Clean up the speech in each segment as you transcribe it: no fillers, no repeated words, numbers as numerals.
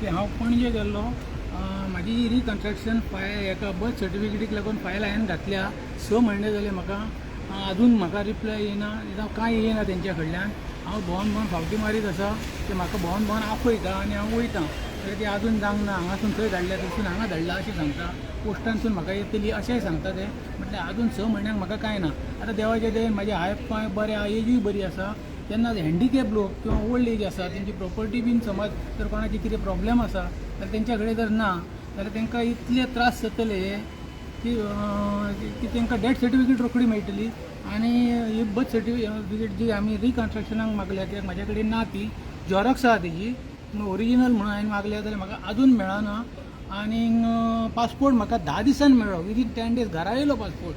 की हांव पणजे गेल्लो. म्हाजी रिकन्स्ट्रक्शन फायल हेका बर्थ सर्टिफिकेटीक लागून फायल हांवें घातल्या. 6 म्हयने जाले म्हाका. अजून म्हाका रिप्लाय येयना जावं कांय येयना तेंच्या कडल्यान. हांव भोंवन भोंवन फावटी मारीत आसा. ते म्हाका भोंवन भोंवन आपयता आनी हांव वयता. जाल्यार ती अजून जावंक ना, हांगासून थंय धाडल्या, थंयसून हांगा धाडला अशें सांगता. पोस्टानसून म्हाका येतली अशेंय सांगता ते. म्हटल्यार अजून 6 म्हयन्यांक म्हाका कांय ना. आतां देवाच्या दयेन म्हाजे हात पांय बरे आहा, एजूय बरी आसा. तेन्ना हँडिकॅप लोक किंवा ओल्ड एज आसा, तेंची प्रॉपर्टी बीन समज जर कोणाची कितें प्रॉब्लेम आसा जाल्यार तेंच्या कडेन जर ना जाल्यार तांकां इतले त्रास जातले की तांकां डेथ सर्टिफिकेट रोखडी मेळटली आनी ही बर्थ सर्टिफिकेट जी आमी रिकन्स्ट्रक्शनाक मागल्या, कित्याक म्हाज्या कडेन ना ती. झेरॉक्स आहा तेजी पूण ओरिजिनल म्हणून हांवें मागल्या जाल्यार म्हाका अजून मेळना. आनी पासपोर्ट म्हाका 10 दिसान मेळ्ळो. विदीन 10 डेज घरा येयलो पासपोर्ट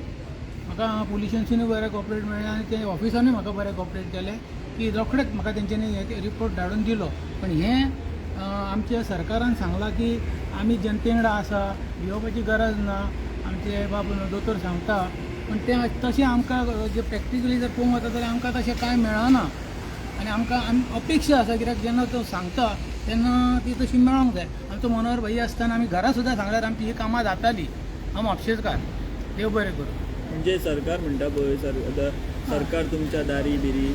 म्हाका. पुलिसांसूनय बरें कॉपरेट मेळ्ळें आनी ते ऑफिसानूय म्हाका बरें कॉपरेट केलें की रोखडेच म्हाका तेंच्यांनी रिपोर्ट धाडून दिलो. पण हें आमच्या सरकारान सांगलां की आमी जनते वांगडा आसा, भियोवपाची गरज ना, आमचे बाब दोतोर सांगता. पण तें तशें आमकां जे प्रॅक्टिकली जर पळोवंक वता जाल्यार आमकां तशें कांय मेळना आनी आमकां अपेक्षा आसा, कित्याक जेन्ना तो सांगता तेन्ना ती तशी मेळोंक जाय. आमचो मनोहर भाई आसतना आमी घरा सुद्दां सांगल्यार आमची ही कामां जाताली. हांव म्हापशेकार. देव बरें करूं. म्हणजे सरकार म्हणटा पळय सर, आतां सरकार तुमच्या दारी बिरी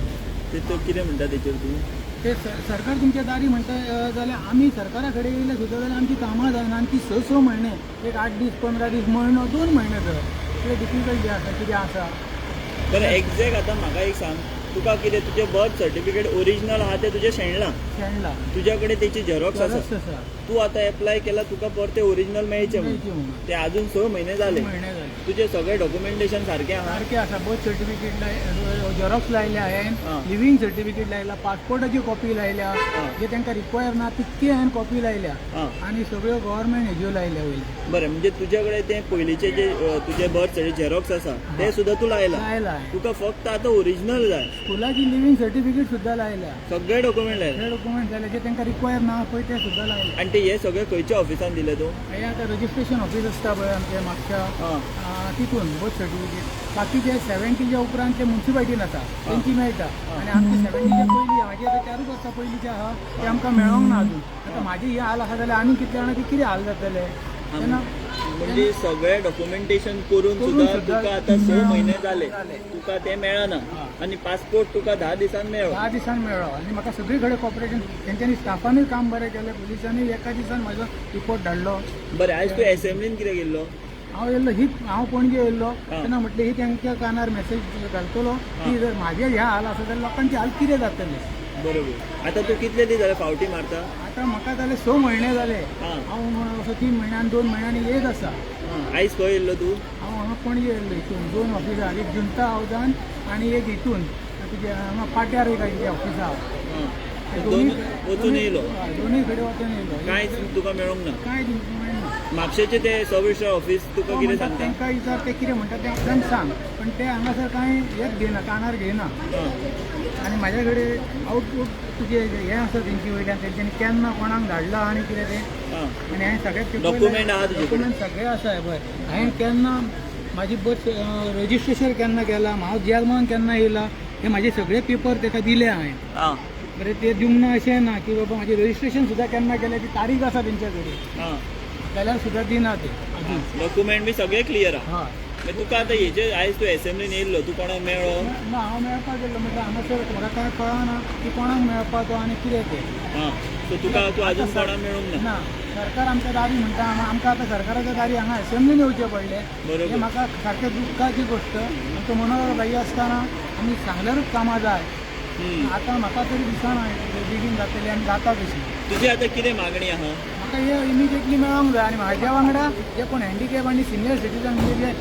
ते तो कितें म्हणटा तेचेर तूं? ते सरकार तुमच्या दारी म्हणटा जाल्यार आमी सरकारा कडेन येयले सुद्दां जाल्यार आमची कामां जायना आनी ती 6-6 म्हयने, एक 8 दीस, 15 दीस, म्हयनो, 2 म्हयने धर, कितें डिफिकल्टी आसा, कितें आसा. बरें, एग्जॅक्ट आतां म्हाका एक सांग, तुका कितें तुजें बर्थ सर्टिफिकेट ओरिजिनल आहा तें तुजें शेणलां? शेणला. तुज्या कडेन तेची झेरॉक्स आसा? झेरॉक्स आसा. तूं आतां एप्लाय केला तुका परते ओरिजिनल मेळचें म्हणून. मेळचें म्हणून. ते अजून 6 म्हयने जाले. म्हयने जाले. तुजें सगळें डॉक्युमेंटेशन सारकें आहा? सारकें आसा. बर्थ सर्टिफिकेट झेरॉक्स लायल्या हांवें, लिव्हींग सर्टिफिकेट लायला, पासपोर्टाची कॉपी लायल्या, जे तांकां रिक्वायर ना तितकी हांवें कॉपी लायल्या आनी सगळ्यो गव्हर्मेंट हेज्यो लायल्या वयले. बरें, म्हणजे तुज्या कडेन ते पयलींचे जे तुजे बर्थ सर्टिफिकेट झेरॉक्स आसा ते सुद्दां तूं लायला? लायला हांवें. तुका फक्त आतां ओरिजिनल जाय. स्कुलाची लिव्हींग सर्टिफिकेट सुद्दां लायल्या. सगळे डॉक्युमेंट लायले? सगळे डॉक्युमेंट जाले. जे तांकां रिक्वायर ना पळय ते सुद्दां लायले. आनी ते हे सगळे खंयच्या ऑफिसान दिले तूं? हे आतां रजिस्ट्रेशन ऑफिस आसता पळय आमचें म्हापशा, तितून बर्थ सर्टिफिकेट. बाकीचे 70च्या उपरांत ते मुन्सिपालिटीन आसा, तेंची मेळटा आनी आमचे 70च्या पयलीं, म्हाजे आतां 4ूच वर्सां पयलींचे आहा, ते आमकां मेळोंक ना अजून. आतां म्हाजे हे हाल आसा जाल्यार आनी कितले जाणांचे कितें हाल जातले तेन्ना? म्हणजे सगळे डॉक्युमेंटेशन करून करून सुद्दां सुद्दां तुका आतां स मेळोंक म्हयने जाले, जाले. तुका ते मेळना आनी पासपोर्ट तुका 10 दिसान मेळ्ळो. 10 दिसान मेळ्ळो आनी म्हाका सगळी कडेन कॉपरेशन, तेंच्यांनी स्टाफानूय काम बरें केलें, पुलिसांनी एका दिसान म्हाजो रिपोर्ट धाडलो. बरें, आयज तूं एसेंब्लीन कित्याक येयल्लो? हांव येयल्लो ही, हांव पणजे येयल्लो तेन्ना म्हटलें ही तेंच्या कानार मेसेज घालतलो की जर म्हाजे हे हाल आसा जाल्यार लोकांचे हाल कितें जातले? बरोबर. आतां तूं कितले दीस जाले फावटी मारता? आतां म्हाका जाले 6 म्हयने जाले. हांव असो 3 म्हयन्यान, 2 म्हयन्यांनी येत आसा. आयज खंय येयल्लो तूं? हांव हांगा पणजे येयल्लो. हितून दोन ऑफिसार, एक जुंता हावजान आनी एक हितून तुजे हांगा पाट्यार एक आहा ऑफिसा. दोन वचून येयलो? हय, दोनूय कडेन वचून येयलो. कांयच तुका मेळोंक ना? कांय मेळना. म्हापशेचे ते सब रजिस्ट्रार ऑफिस तुका तो कितें म्हणटा सांगता? तांकां विचार, ते कितें म्हणटा तें आपल्यान सांग. पण ते हांगासर कांय हेच घेयना, कानार घेयना. आनी म्हाज्या कडेन आउटपुट तुजे हें आसा तेंची वयल्यान, तेंच्यांनी केन्ना कोणाक धाडलां आनी कितें तें. आनी हांवें सगळे Document आहा तुजे कडेन? डॉक्युमेंट सगळे आसा. पळय, हांवें केन्ना म्हाजी बर्थ रजिस्ट्रेशन केन्ना केलां, हांव जल्मान केन्ना येयला, हे म्हाजे सगळे पेपर ताका दिले हांवें. बरें, ते दिवंक ना अशें ना की बाबा म्हाजें रजिस्ट्रेशन सुद्दां केन्ना केलें ती तारीख आसा तेंच्या कडेन, जाल्यार सुद्दां दिना ते अजून. डॉक्युमेंट बी सगळे क्लियर आहा? हय. मागीर तुका आतां हेजे आयज तूं एसेंब्लीन येयल्लो, तूं कोणाक मेळ्ळो? ना, हांव मेळपाक गेल्लो. म्हटल्यार हांगासर म्हाका कांय कळना की कोणाक मेळपाचो आनी कितें तें. आं, सो तुका तूं अजून कोणाक मेळूंक ना? ना. सरकार आमच्या दारी म्हणटा, आमकां आतां सरकाराच्या दारी हांगा एसेंब्लीन येवचें पडलें. हें म्हाका सारकें दुख्खाची गोश्ट. आमचो मनोहर भाई आसतना आमी सांगल्यारूच कामां जाय. आतां म्हाका तरी दिसना बेगीन जातली आनी जाता कशी. तुजी आतां कितें मागणी आहा? म्हाका हे इमिजिएटली मेळोंक जाय आनी म्हाज्या वांगडा जे कोण हँडिकॅप आनी सिनियर सिटीजन म्हणजे जे